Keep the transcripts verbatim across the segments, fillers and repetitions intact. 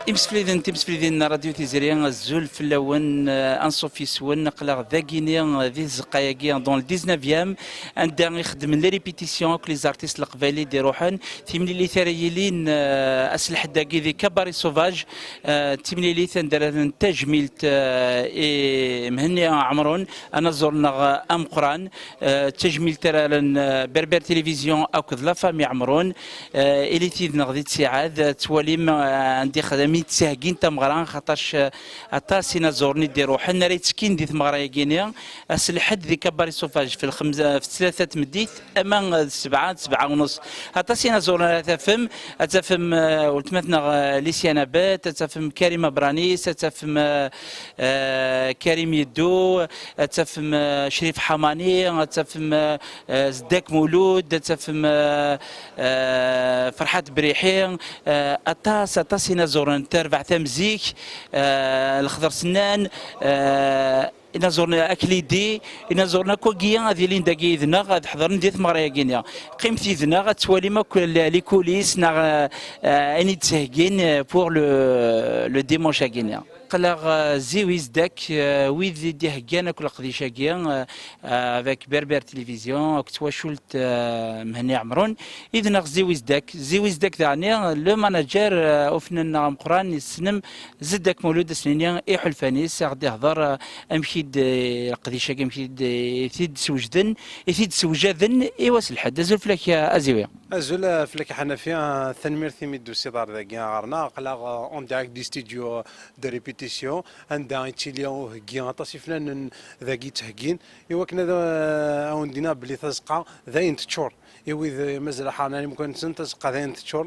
Imsefliden, timseflidin n Radio Tiziri, azul fell-awen, eh, anṣuf yes-wen, aql-aɣ dagini, eh, di tzeqqa-agi, dans le dix-neuvième, anda i xeddmen les répétitions akk les artistes leqbayel i d-iruḥen. Timlilit ara yilin, eh, ass lḥedd-agi di Cabaret Sauvage, eh, d timlilit anda ara n tajmilt, eh, i Mhenni Ɛemrun, anaẓur-nneɣ ameqqran, eh, d tajmilt ara rren, eh, Berbère Télévision akked La Famille Ɛemrun. Eh, ilit yid-neɣ di ttiɛad, eh, tettwalim, eh, anda ixdem i d-ttheggiin tameɣra, xaṭac, eh, aṭas inaẓuren i d-iruḥen, ara yettekkin di tmeɣra-agi-ni, ass lḥedd di Cabaret Sauvage, fi lxemsa, fi ttlata n tmeddit, ama d ssebɛa, d ssebɛa u nus. Aṭas inaẓuren ara tafem, ad tafem, eh, weltma-tneɣ, eh, Licia Nabet, ad tafem Karim Abranis, ad tafem, eh, eh, Karim Yeddu, ad tafem, eh, Crif Ḥamani, ad tafem, eh, eh, Zeddak Mulud, ad tafem, eh, eh, Ferḥat Briḥi, eh, aṭas, aṭas inaẓuren, Terbaɛt am zik, eh, Lexder Sennan, eh, inaẓuren Aklidi, inaẓuren akk wagi ad ilin dagi yid-neɣ, ad ḥeḍren di tmeɣra-agi-nni. Qqimet yid-neɣ ad twalim akk l-, les coulisses neɣ, eh, eh, ayen i d-ttheggin, eh, pour le, le dimanche-agi-nni. Aql-aɣ, eh, ziwi zdak, eh, wid i d-iheggan akk leqdic-agi, eh, eh, avec Berbère Télévision, akked twacult, eh, Mhenni Ɛemrun, yid-neɣ ziwi zdak. Ziwi zdak daɣni, le manager, eh, ufnan-nneɣ ameqqran, yessnem Zeddak Mulud, ad s-nini iḥulfan-is, ad ɣ-d-ihḍer, eh, amek i d, eh, leqdic-agi, amek i d, eh, i t-id-swejden, i t-id-swjaden i wass lḥedd. Azul fell-ak, eh, a Ziwi. Azul, eh, fell-ak a Ḥanafi, eh, tanemmirt imi d-tusiḍ ar dagi ɣer-neɣ. Aql-aɣ, eh, en direct du studio de répétition, anda yettili uheggi aṭas ifnanen dagi ttheggin, i wakken ad, eh, awen-d-iniɣ belli tazeqqa d ayen teččur. I wid, eh, mazal ḥaren ar imukan-nsen, tazeqqa d ayen teččur.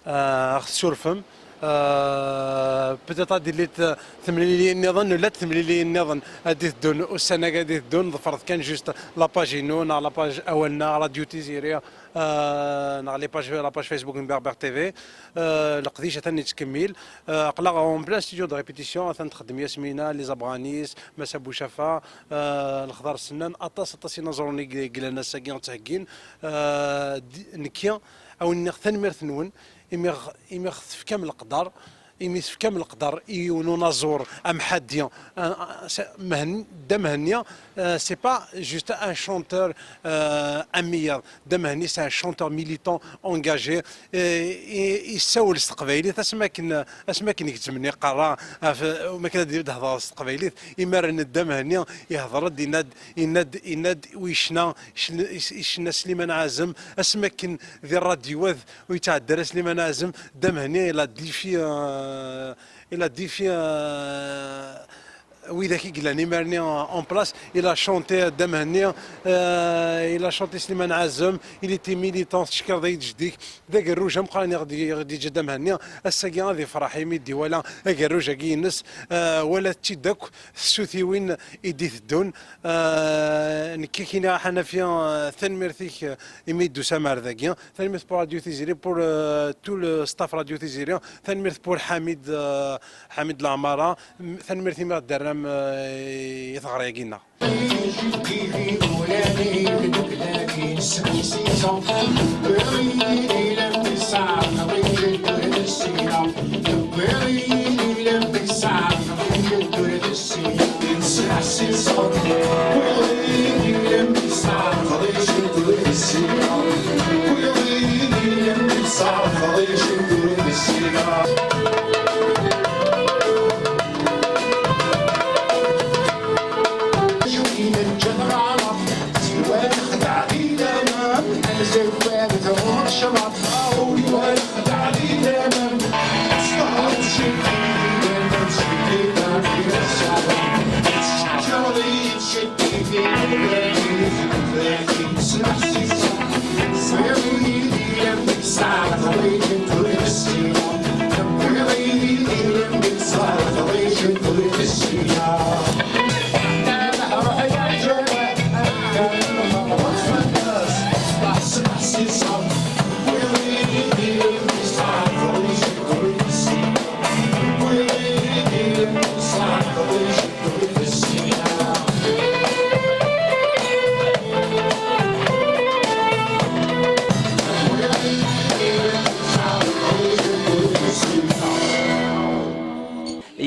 Eh, ad ɣ-tessurfem. Eh, peut-être ad d-ilint, eh, temliliyin nniḍen, llant temliliyin nniḍen ad d-iteddun ussan-agi ad d-iteddun, ḍefret kan juste la page-inu neɣ la page awal-nneɣ Radio Tiziri, eh, neɣ les pages, la page Facebook n Berbère T V. Eh, leqdic atan yettkemmil. Eh, aql-aɣ en plein studio de répétition, atan txeddem Yasmina, les Abranis, Massa Bouchafa, eh, Lexdar Sennan, aṭas, aṭas inaẓuren i yellan ass-agi ttheggin. Eh, di-, nekki, a wen-iniɣ tanemmirt-nwen, imi ɣ-, imi ɣ-tefkam leqder, imi tefkam leqder i yiwen unaẓur amḥaddi, eh, eh, Mhen-, Dda Mhenni, eh, c'est pas juste un chanteur, eh, amiyaḍ. Dda Mhenni, c'est un chanteur militant engagé. Eh, i-, yessawel s teqbaylit, asmi akken, asmi akken gezzmen iqerra, ɣef, ma akken ad d-hedreɣ s teqbaylit, imaren Dda Mhenni ihder-d, yenna-d, yenna-d, yenna-d, u yecna, yecna, yecna Sliman Ɛazem, asmi akken di rradyu-ad ur yettɛeddi ara Sliman Ɛazem, Dda Mhenni, il a défié, euh, il a défié, euh, widak i yellan imarni en place, il a chanté Dda Mhenni, euh, il a chanté Sliman Ɛazem, il était militant, teckiḍ ay ǧeddik, d agerruj ameqqran i ɣ-d-, i ɣ-d-yeǧǧa Dda Mhenni, ass-agi ad ifreḥ imi d-iwala agerruj-agi-ines, euh, wala-tt-id akk tessutiwin i d-iteddun. Euh, nekk-ak iniɣ a Ḥanafi, euh, tanemmirt-ik, euh, imi d-tusam ar dagi, tanemmirt pour Radio Tiziri, pour, euh, tout le staff Radio Tiziri, tanemmirt pour Ḥamid, euh, Ḥamid Laɛmara, tanemmirt imi ɣ-d-terram, eh, i teɣri-agi-nneɣ.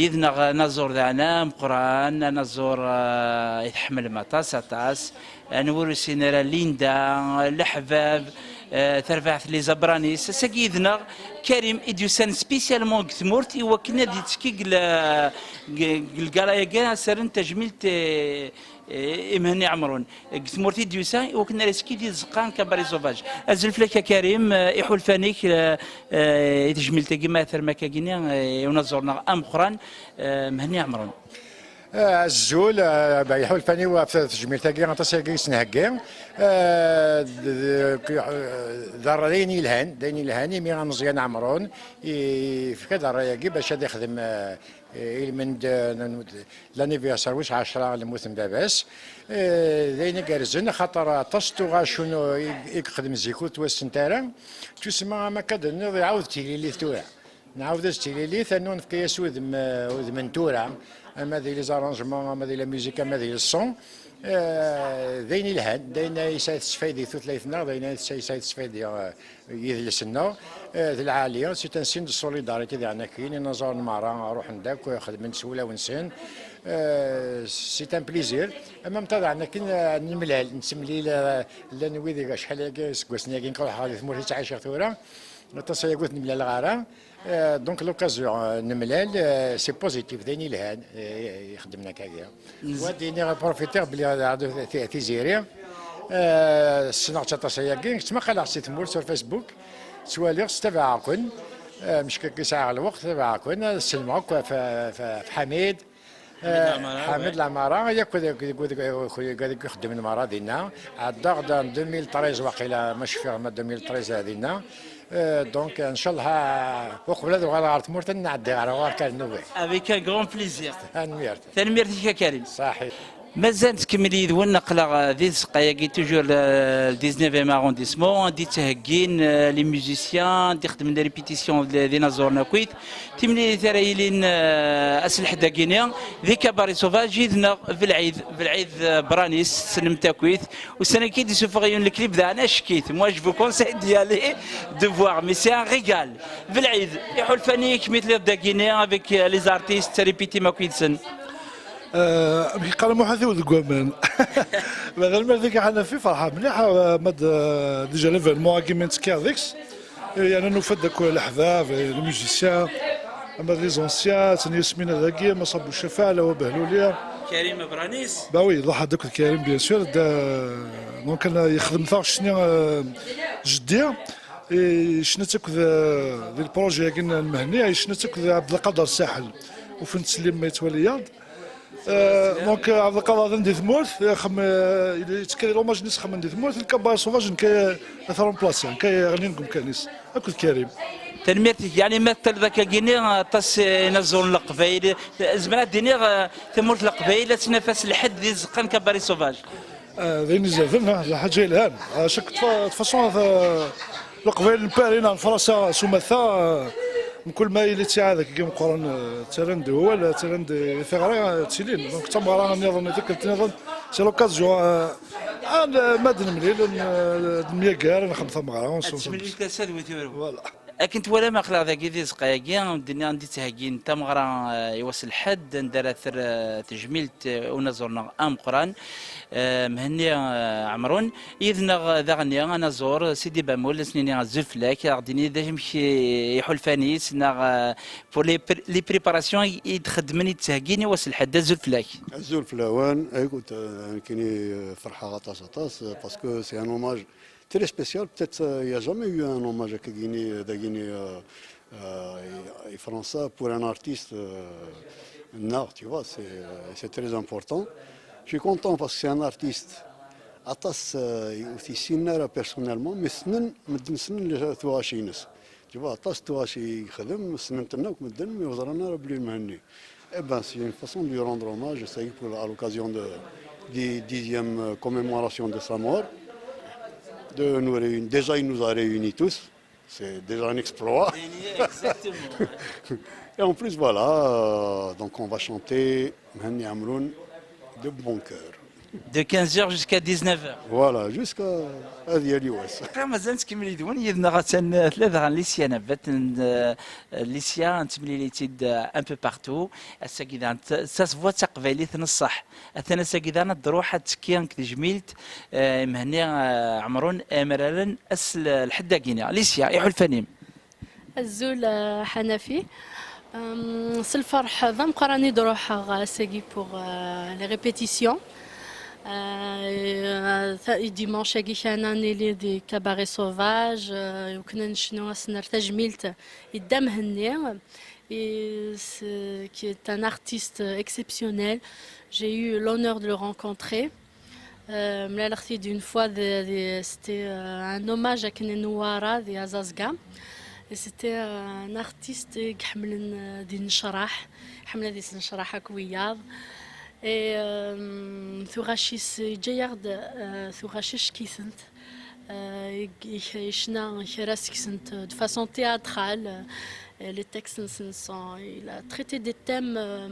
Yid-neɣ anaẓur daɣen ameqqran, anaẓur, eh, i tḥemmlem aṭas, aṭas. Anwa ur yessin ara Linda, leḥbab, eh, tarbaɛt Liza Branis. Ass-agi yid-neɣ Karim i d-yusan spécialement deg tmurt i wakken ad yettekki deg la-, deg, deg lgala-agi, ad s-rren tajmilt, eh, eh, i Mhenni Ɛemrun. Deg tmurt i d-yusa i wakken ara yettekki di tzeqqa n Cabaret Sauvage. Azul fell-ak a Karim, eh, iḥulfan-ik, eh, eh, i tejmilt-agi ma terma akkagini, eh, i unaẓur-nneɣ ameqqran, eh, Mhenni Ɛemrun. Eh, azul, eh, bah, iḥulfan-iw ɣef tejmilt-agi, aṭas-agi i s-nheggi. Eh, d-, d-, d ṛṛay-, d ayen yelhan, d ayen yelhan, imi ameẓyan Ɛemrun yefka-d ṛṛay-agi bac ad ixdem, eh, ilmend, eh, n, n, l'anniversaire wis ɛecṛa n lmut n baba-s. Eh, d ayen igerrzen, axaṭer aṭas n tuɣac unu i, i yexdem zik ur ttwassent ara. Tusma am akka d-tenniḍ, iɛawed d tililit tura. Nɛawed-as tililit, rnu nefka-yas udem, eh, udem n tura, ama di les arrangements, ama di la musique, ama di le son. Eh, d ayen ilhan, d ayen yesɛa tesfaydi tutlayt-nneɣ, d ayen yesɛa tesfaydi, eh, yidles-nneɣ, eh, d lɛali. C'est un signe de solidarité daɣen akkin, inaẓuren merra ruḥen-d akk, xedmen-d s wulawen-nsen. Eh, c'est un plaisir. Ama mta daɣen akkin, eh, nemlal, nettemlil, eh, llan wid acḥal-agi iseggasen-agi nekk ruḥeɣ di tmurt i ttɛiceɣ tura. Aṭas aya ur t-nemlaleɣ ara. Euh, donc l'occasion, euh, nemlal, euh, c'est positif, d ayen yelhan, euh, ixeddmen akkagi. Wa d-iniɣ, profitiɣ belli ad ɛadu ti-, Tiziri. Euh, ssneɣ-tt aṭas ayagi, ttmaqaleɣ si tmurt sur Facebook, ttwaliɣ-tt, tabaɛeɣ-ken. Euh, mec kaki sɛiɣ lweqt, tabaɛeɣ-ken, ad sellmeɣ akk ɣef, ɣef, ɣef Ḥamid. Ḥamid Lamara, yakk d, d, d, d, d ixeddmen merra dinna. Ɛeddaɣ-d en deux mille treize waqila, ma cfiɣ ma deux mille treize dinna. Euh, donc, ncallah, uqbel ad uɣaleɣ ɣer tmurt, ad nɛeddi ɣer ɣur-k ar nnuba. Avec un grand plaisir. Tanemmirt. Tanemmirt-ik a Karim. Saḥit. Mazal nettkemmil yid-wen, aql-aɣ di tzeqqa-agi, toujours le dix-neuvième arrondissement, anda i ttheggin, euh, les musiciens, anda i xeddmen les répétitions d, d inaẓuren akkit. Timlilit ara yilin, eh, ass n lḥedd-agi-ni di Cabaret Sauvage, yid-neɣ Belɛid, Belɛid, eh, Branis, tessnem-t akkit. Ussan-agi i d-isuffeɣ yiwen n leklib daɣen, acek-it. Moi, je vous conseille d'y aller, de voir, mais c'est un régal. Belɛid, iḥulfan-ik mi telliḍ dagi-ni avec, eh, les artistes, tettaripitim akk yid-sen? Eh, amek yeqqar Muḥatiw deg waman. Tanemmirt-ik a Ḥanafi, ferḥeɣ mliḥ, eh, ma d, eh, déjà l'événement-agi mi nettekkiɣ deg-s. Eh, yerna nufa-d akk leḥbab, eh, les musiciens, ama d les anciens, atan Yasmina dagi, ama Sabou Cafal, Awa Behluli. Karim Abranis. Bah oui, ḍaḥa-d akked Karim, bien sûr. Da, donc, ana yexdem taɣect-nni, eh, jeddi. Eh, yecna-tt akked, eh, di le projet-agi n Mhenni, yecna-tt akked Abdelkader Saḥel. Ufan-tt ttsellim ma yettwali-yaɣ-d. Euh, donc, euh, Abdelkader atan di tmurt, euh, xam-, euh, yettekka di l'hommage-nni s-, xemmen di tmurt, le Cabaret Sauvage nekk, euh, ad t-remplacer, nekk ad yeɣlin deg umkan-is, akked Karim. Tanemmirt-ik, yeɛni ma teṭṭileḍ akkagini, aṭas, eh, inaẓuren n Leqbayel, eh, zemreɣ ad d-iniɣ, eh, tamurt n Leqbayel ad tnaf ass n lḥedd di tzeqqa n Cabaret Sauvage. Ah, d ayen izaden, ah, d lḥaǧa yelhan. Ah, chaque fois, de toute façon, ah, Leqbayel n Paris neɣ n Fransa s umata, ah, mkul ma yili ttiɛad akkagi meqqren, ah, ttarran-d wawal, ah, ttarran-d i tiɣri, ah, ttilin. Donc, d tameɣra nniḍen, i tikkelt nniḍen, c'est l'occasion, ah, ah, n-, ma d-nemlil, n-, ad nemyager, ad nexdem tameɣra, on se... Ad temlil tasa d wi turew. Voilà. Akken twalam, aql-aɣ dagi di tzeqqa-agi, d-nniɣ anda i ttheggin tameɣra, eh, i wass n lḥedd, anda ara terr, eh, tejmilt, eh, unaẓur-nneɣ ameqqran, eh, Mhenni, eh, Ɛemrun. Yid-neɣ, eh, daɣen anaẓur Sidi Bamul, ad s-nini azul fell-ak, ad aɣ-d-tini d acu, amek, eh, iḥulfan-is, neɣ, eh, pour les pr-, les préparations i, i d-xeddmen, i d-ttheggin i wass n lḥedd. Azul fell-ak. Azul fell-awen. Écoute, euh, nekkini, euh, ferḥeɣ aṭas, aṭas, euh, parce que c'est un hommage très spécial. Peut-être, euh, il n'y a jamais eu un hommage akkagini, euh, dagini, euh, euh, i, i Fransa pour un artiste, euh, nneɣ, tu vois, c'est, euh, c'est très important. Je suis content parce que c'est un artiste, aṭas, euh, ur t-yessinen ara personnellement, mais ssnen, medden ssnen tuɣac-ines. Tu vois, aṭas n tuɣac i yexdem, ssnen-ten akk medden, mais ur ẓran ara belli Mhenni. Eh ben, c'est une façon de lui rendre hommage, c'est pour, à l'occasion de, du dixième, euh, commémoration de sa mort. De nous réunir. Déjà, il nous a réunis tous. C'est déjà un exploit. Exactement. Et en plus, voilà, euh, donc on va chanter Mhenni Amroun de bon cœur. De quinze heures jusqu'à dix-neuf heures. Voilà, jusqu'à Adiali Ouest. Mazal nettkemmil yid-wen, yid-neɣ attan tella daɣen Licia Nabat, n, euh, Licia, nettemlili-tt-id, euh, un peu partout. Ass-agi daɣen d tasebwaḍt taqbaylit n ṣṣeḥ. Atan ass-agi daɣen ad d-tṛuḥ ad tekki deg tejmilt, euh, Mhenni, euh, Ɛemrun, amraren ass l-, lḥedd-agi-nni. Licia, iḥulfan-im? Azul, euh, Hanafi. Euh, s lferḥ d ameqqran i d-ruḥeɣ ass-agi pour, euh, les répétitions. Euh, et, euh, ta- et dimanche-agi kan ad nili di Cabaret Sauvage, euh, akken ad necnu, ad s-nerr tajmilt i Dda Mhenni, et ce- qui est un artiste exceptionnel. J'ai eu l'honneur de le rencontrer. Euh, mlaleɣ-t-id une fois, de- de- c'était, euh, un hommage à Kenen Ouara de Azazga. Et c'était, euh, un artiste i iḥemmlen, euh, ad yennecraḥ, iḥemmel ad yesnecraḥ akk wiyaḍ. Et, euh, tuɣac-is, yeǧǧa-yaɣ-d, euh, tuɣac icekk-itent. Euh, i- i- yecna kra seg-sent de façon théâtrale. Euh, les textes sont, il a traité des thèmes, euh,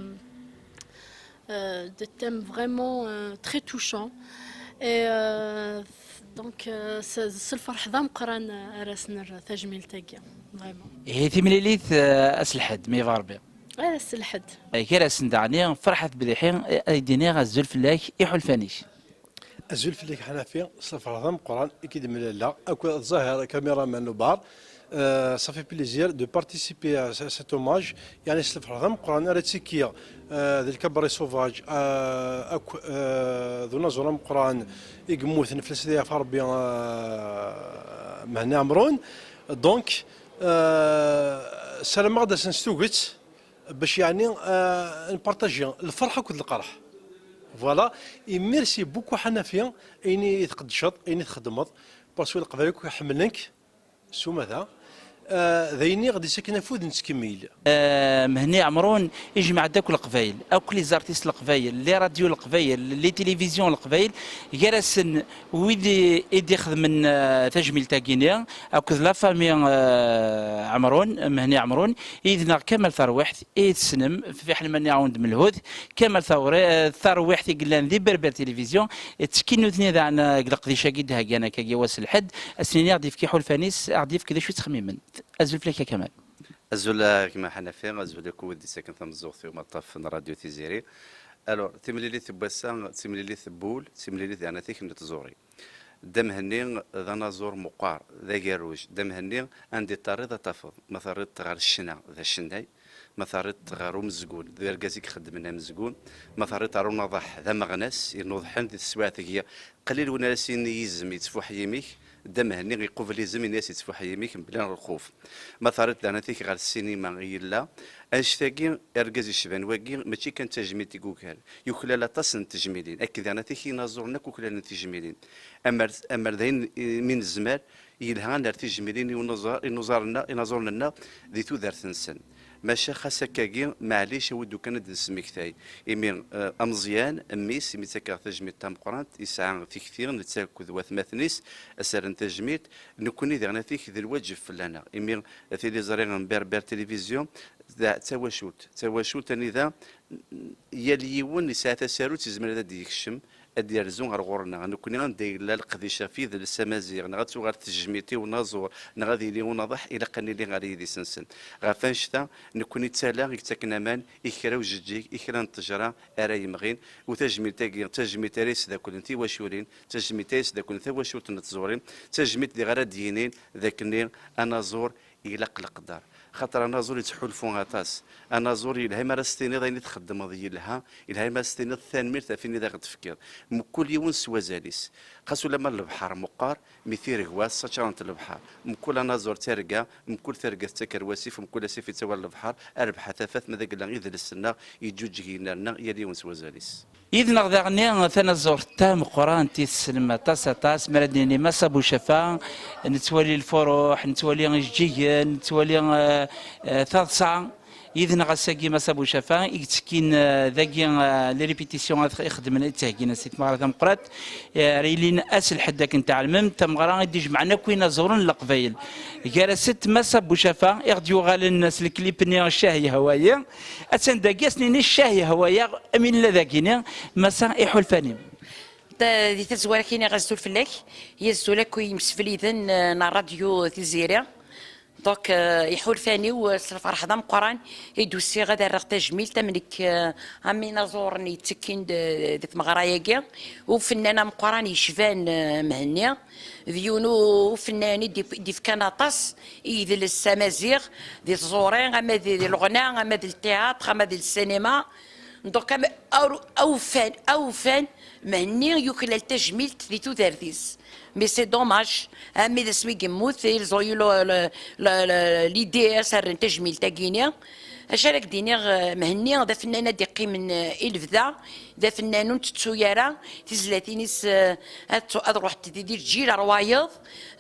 euh, des thèmes vraiment, euh, très touchants. Et, euh, donc, euh, s s lferḥ d ameqqran ara s-nerr tajmilt-agi, vraiment. Ihi timlilit, euh, ass lḥedd, mi yebɣa Rebbi. Ass lḥedd. Gar-asen daɣen Ferḥat Bdiḥi, euh, ay d-iniɣ azul fell-ak, iḥulfan-ik. Azul fell-ak Ḥanafi, s lferḥ d ameqqran i k-id-mlaleɣ akked Zahir, caméraman n ubar. Euh, ça fait plaisir de participer à, à cet hommage. Yeɛni s lferḥ d ameqqran ara ttekkiɣ, euh, di le Cabaret Sauvage, euh, akk, euh, d unaẓur ameqqran i yemmuten fell-as ad yeɛfu Rebbi, euh, Mhenni Ɛemrun. Donc, euh, ssarameɣ ad d-asen s tuget bac yeɛni, euh, npartaji lferḥ akked lqerḥ. Voilà. Et merci beaucoup Ḥanafi, ayen i tqeddceḍ, ayen i txeddmeḍ, parce que Leqbayel akk ḥemmlen-k s umata. Euh, d ayen i ɣ-d-ittaken afud nettkemmil. Euh, Mhenni Ɛemrun ijmeɛ-d akk Leqbayel, akk les artistes Leqbayel, les radios Leqbayel, les télévisions Leqbayel, gar-asen wid i i d-ixedmen, euh, tajmilt-agi-nni, akked la famille, euh, Ɛemrun, Mhenni Ɛemrun, yid-neɣ Kamal Tarwiḥt, i tessnem, fiḥel ma nniɣ-awen-d Melhud, Kamal Tawri-, euh, Tarwiḥt i yellan di Berber Télévision, ttekkin nutni daɣen, euh, deg leqdic-agi d-heggan akkagi wass lḥedd, ad sen-iniɣ ad d-yefk iḥulfan-is, ad ɣ-d-yefk d acu i ttxemmimen. Azul fell-ak a Kamal. Azul a gma Ḥanafi, azul akk wid d-ittaken tameẓẓuɣt i umaṭṭaf n Radio Tiziri. Alors, timlilit n wass-a, d timlilit n wul, d timlilit daɣen atik n tẓuri. Dda Mhenni d anaẓur meqqar, d agerruj. Dda Mhenni, anda i terriḍ ad tafeḍ. Ma terriḍ-t ɣer ccna, d acennay. Ma terriḍ-t ɣer umezgun, d argaz i ixeddmen amezgun. Ma terriḍ-t ɣer unaḍaḥ, d ameɣnas, inuḍḥen di teswiɛt-agi. Qlil win ara s-yini izem yettfuḥ yimi-k, Dda Mhenni iqubel izem, ini-as yettfuḥ yimi-k mebla lxuf. Ma terriḍ-t daɣen atik ɣer ssinima i yella, annect-agi, argaz yecban wagi, mačči kan d tajmilt i yuker, yuklal aṭas n tejmilin, akken daɣen atik inaẓuren akk uklalen tijmilin. Amer, amer d ayen i, mi nezmer, yelha ad nerr tijmilin i unuẓar, inuẓar-nneɣ, inaẓuren-nneɣ di tudert-nsen. Maca xas akkagi, maɛlic, awi-d ukan ad d-nesmektay. Imi, eh, ameẓyan, mmi-s, imi ttakeɣ tajmilt tameqqrant, yesɛa tikti, netta akked watmaten-is, ad s-rren tajmilt, nekkni diɣen atik d lwaǧeb fell-aneɣ. Imi tiliẓri n Berber Télévision, d, d tawacult. D tawacult anida yal yiwen yesɛa tasarut, yezmer ad d-yekcem, ad d-yerzu ɣer ɣur-neɣ. Nekkni anda yella leqdic ɣef yidles amaziɣ, neɣ ad tuɣal tejmilt i unaẓur, neɣ ad yili unaḍaḥ, ilaq ad nili ɣer yidis-nsen. Ɣef annect-a, nekkni d tala i yettaken aman i kra ujeǧǧig, i kra n ttejra ara yemɣin. U tajmilt-agi, d tajmilt ara yesdaklen tiwaculin, d tajmilt ara yesdaklen tawacult n tẓuri, d tajmilt diɣ ara d-yinin d akken anaẓur ilaq leqder. Xaṭer anaẓur yettḥulfu aṭas. Anaẓur yelha imi ara s-tiniḍ ayen i txeddmeḍ yelha, yelha imi ara s-tiniḍ tanemmirt ɣef ayen i d aɣ-d-tefkiḍ. Mkul yiwen s wazal-is. Xas ulamma lebḥer meqqar, mi tiregwa ssačarent lebḥer. Mkul anaẓur d targa, mkul targa tettak ar wasif, mkul asif yettawi ar lebḥer, a rrbeḥ a tafat, ma d agella idles-nneɣ, yeǧǧuǧǧeg yennerna, yal yiwen s wazal-is. Yid-neɣ daɣen tanaẓurt tameqqrant i tessnem aṭas aṭas, mi ara d-nini Mass Abucafa, nettwali lfuruḥ, nettwali ijeǧǧigen, nettwali, eh, eh, taḍsa. Yid-neɣ ass-agi Massa Bucafa i yettekkin, eh, dagi, eh, les répétitions ad ixeddmen i tteggin-as i tmeɣra tameqqrant, eh, ara yilin ass lḥedd akken tɛelmem, tameɣra i d-ijemɛen akk inaẓuren n Leqbayel. Gar-asent Massa Bucafa i ɣ-d-yuɣalen s leklip-nni Ccah yehwa-yi. Attan dagi, ad s-nini Ccah yehwa-yaɣ, am yella dagini, Massa iḥulfan-im. Ta-, di tazwara kini azul fell-ak, i azul akk i yimsefliden, eh, n ṛṛadyu Tiziri. Donc, eh, iḥulfan-iw, eh, s lferḥ d ameqqran i d-usiɣ ad rreɣ tajmilt am nekk, eh, am inaẓuren yettekkin d-, di tmeɣra-agi. Ufennan ameqqran yecban, eh, Mhenni, d yiwen u-, ufennan i d-, d-ifkan aṭas i yidles amaziɣ, di tẓuri, ama di, di leɣna, ama di ltiyaṭr, ama di lsinima. Donc, am-, aru-, awfan, awfan, Mhenni yuklal tajmilt di tudert-is. Mais c'est dommage, armi d asmi yemmut, ils ont eu le, le, le, le, l'idée ad s-rren tajmilt-agi-ni. Acu ara k-d-iniɣ, eh, Mhenni d afennan ad d-iqqimen, eh, i lebda, d afennan ur ntettu ara, tizlatin-is, eh, ad, ad ruḥent di, di lǧil ar wayeḍ.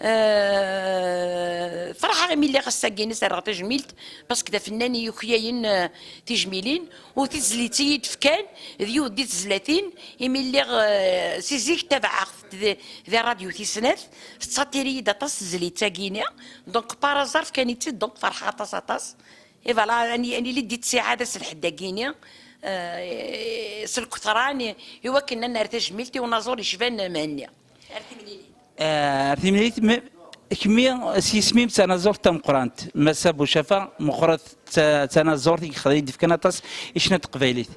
Eh, ferḥeɣ imi lliɣ ass-agi-ni s-rreɣ tajmilt, parce que d afennan i yuklalen, eh, tijmilin. U tizlit i yi-d-fkan, d yiwet di tezlatin, imi lliɣ, eh, si zik tabaɛeɣ-t di, di ṛṛadyu tis snat, tettṣatir-iyi-d aṭas tezlit-agi-ni. Donc, par hasard, fkan-itt-id, donc, ferḥeɣ aṭas, aṭas. Et voilà, ani, ani li d-ittiɛad ass lḥedd-agi-ni, eh, s lketran, i, i wakken ad nerr tajmilt i unaẓur yecban Mhenni. Ar timlilit. Eh, ar timlilit, me-, kemmi s yisem-im d tanaẓurt tameqqrant, Massa Bucafa, meqqret ta-, tanaẓurt i yexdem, i d-ifkan aṭas i ccna n teqbaylit.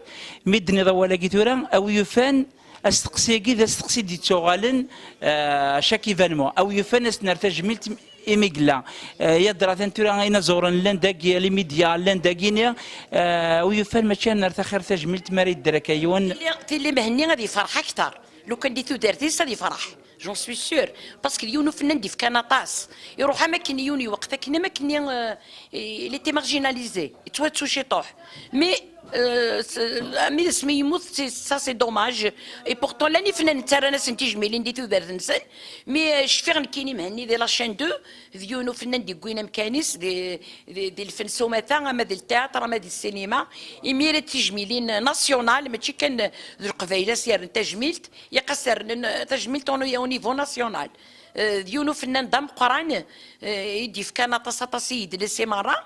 Mi d-tenniḍ awal-agi tura, a wi yufan, asteqsi-agi d asteqsi d-yettuɣalen, eh, à chaque événement. A wi yufan ad s-nerr tajmilt imi yella. Eh, yadra atan tura inaẓuren llan dagi, les médias llan dagi-ni, eh, a wi yufan mačči ad nerr taxir tajmilt mi ara yedder akka yiwen. Tili, tili Mhenni ad yefreḥ akter. Lukan di tudert-is ad yefreḥ. J'en suis sûr. Parce que d yiwen ufennan d-ifkan aṭas. Iruḥ am akken yiwen iweqt akken am akken, euh, il était marginalisé. Yettwattu ciṭuḥ. Mais, euh, c'est, ami asmi yemmut, c'est, ça c'est dommage. Et pourtant, llan ifennanen ttarran-asen tijmilin di tudert-nsen. Mais, euh, cfiɣ nekkini Mhenni di la chaîne deux, d yiwen ufennan d-yewwin amkan-is di, di, di lfen s umata, ama di ltiyaṭr, ama di ssinima. Imir d tijmilin national, mačči kan d Leqbayel as-yerren tajmilt. Ilaq ad s-rren, eh, tajmilt au, au niveau national. Eh, d yiwen ufennan d ameqqran, eh, i d-yefkan aṭas, aṭas i yidles i merra.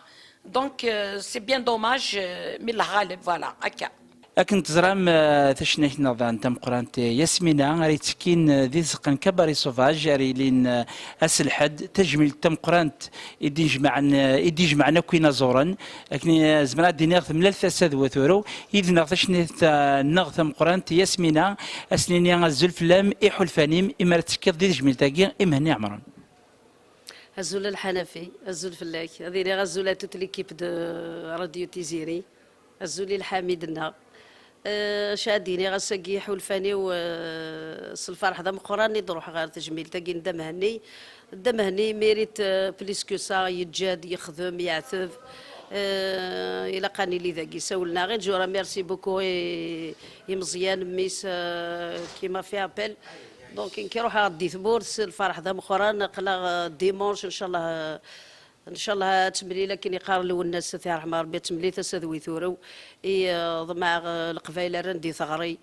Donc, eh, c'est bien dommage, eh, mi llah ɣaleb, voilà, akka. Akken teẓram, eh, tacnayt-nneɣ daɣen tameqqrant, eh, Yasmina, ara yettekkin, eh, di tzeqqa n Cabaret Sauvage, ara yilin, eh, ass lḥedd, tajmilt tameqqrant i d-ijemɛen, eh, i d-ijemɛen akk inaẓuren. Akken, eh, zemreɣ ad d-iniɣ temlal tasa d wat urew, yid-neɣ tacnit, eh, nneɣ tameqqrant, Yasmina, ad s-nini azul fell-am, iḥulfan-im, imi ara tettekkiḍ di tejmilt-agi i Mhenni Ɛemran. Azul a Lḥanafi, azul fell-ak. Ad iniɣ azul à toute l'équipe de Radio Tiziri. Azul i lḥamid-nneɣ. Eh, acu ad d-iniɣ, ass-agi iḥulfan-iw, eh, s lferḥ d ameqqran i d-ruḥeɣ ɣer tejmilt-agi n Dda Mhenni. Dda Mhenni mérite, euh, plus que ça, yeǧǧa-d, yexdem, yeɛteb. Euh, ilaq ad nili dagi, sawlen-aɣ-d. Je remercie beaucoup i, i Meẓyan, mmi-s, euh, qui m'a fait appel. Donc, nekk ruḥeɣ-d di tmurt s lferḥ d ameqqran, aql-aɣ, euh, dimanche, ncallah, euh, ncallah ad temlil akken iqqar Lwennas, ad t-yerḥem Rebbi, ad temlil tasa d wi turew. I, euh, ḍemɛeɣ, euh, Leqbayel rran di teɣri.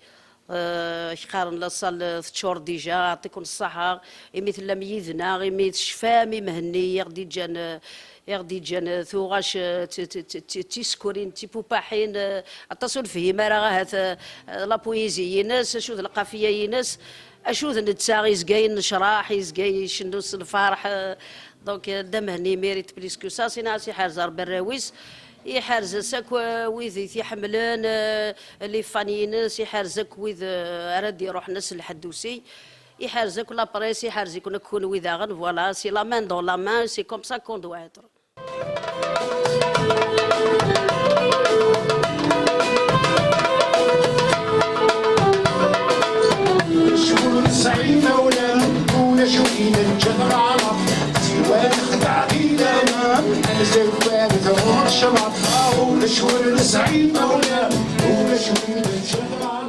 Eh, qqaren la salle teččur déjà, yeɛṭiken ṣṣeḥḥa, imi tellam yid-neɣ, imi tecfam i Mhenni i ɣ-d-iǧǧan, eh, i ɣ-d-iǧǧan, eh, tuɣac, eh, t-, t-, t-, t-, tisekrin, tipupaḥin, eh, aṭas ur nefhim ara ahat, eh, la poésie-ines, acu d lqafiya-ines, acu d netta, izga yennecraḥ, izga icennu s lferḥ, eh, Donc, eh, Dda Mhenni mérite plus que ça, sina as-iḥerz Rebbi arraw-is, iḥerz-as akk, eh, wid i t-iḥemmlen, eh, les fans-ines, iḥerz akk wid, eh, ara d-iruḥen ass n lḥedd usi, iḥerz akk la presse, iḥerz-iken akk kunwi daɣen, voilà, c'est la main dans la main, c'est comme ça qu'on doit être. Ulac ur nesɛi imawlan, ulac ur ineǧǧa taɛrabt, siwa nexdeɛ di laman, azawal tɣur cclaḍ. Ulac ur nesɛi imawlan, ulac ur ineǧǧa taɛrabt.